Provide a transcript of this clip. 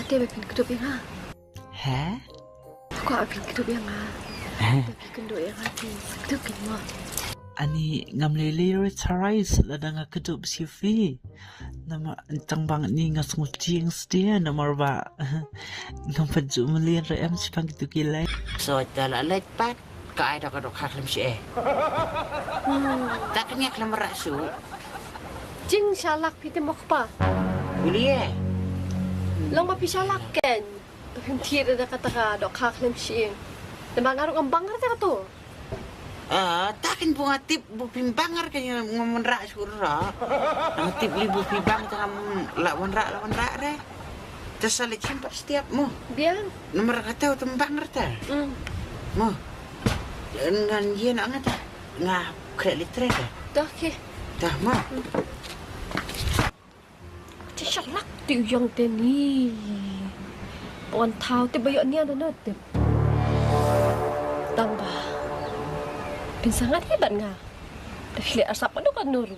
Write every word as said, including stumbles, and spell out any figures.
Te ba phin kdup ïa nga. He? Ko ba phin kdup ïa nga. He? Te phi kynduh ïa nga te sa kdup kin mo. Ani ngam lei lei re tharai sa lada nga kdup shi phi. Namar tang bang ni nga sngew tieng stia namar ba ngam pat ju mlien re em shi pang kitu ki lei. So ta la leit pat. Ka ai da ka dohkha khlem shi eh. Ta ka ngiak lem ra su. Jing shalak phi te mok pa. Uli eh. Long ma phi shalak ken. To phim thied da ka ta ka dohkha khlem shi eh. Te ba nga ruh ngam bang ra ta ka to. Ah, ta ken bu nga tip bu phim bang ra ken ngam ra su ra. Nga tip li bu phi bang ta ngam la wan ra la wan ra re. Ta sa leit shim pat stiap mo. Biang. Namar kata u tembang rta. Mm. Mo. Ngan ïa na ngata. Nga kre litre ta. Dah ke. Dah mo. Ti shalak ti u yong te ni. Pon thau ti ba yok ni ada na tip. Tang ba. Pin sangat hebat nga. Dah khle asap adu kan nuru.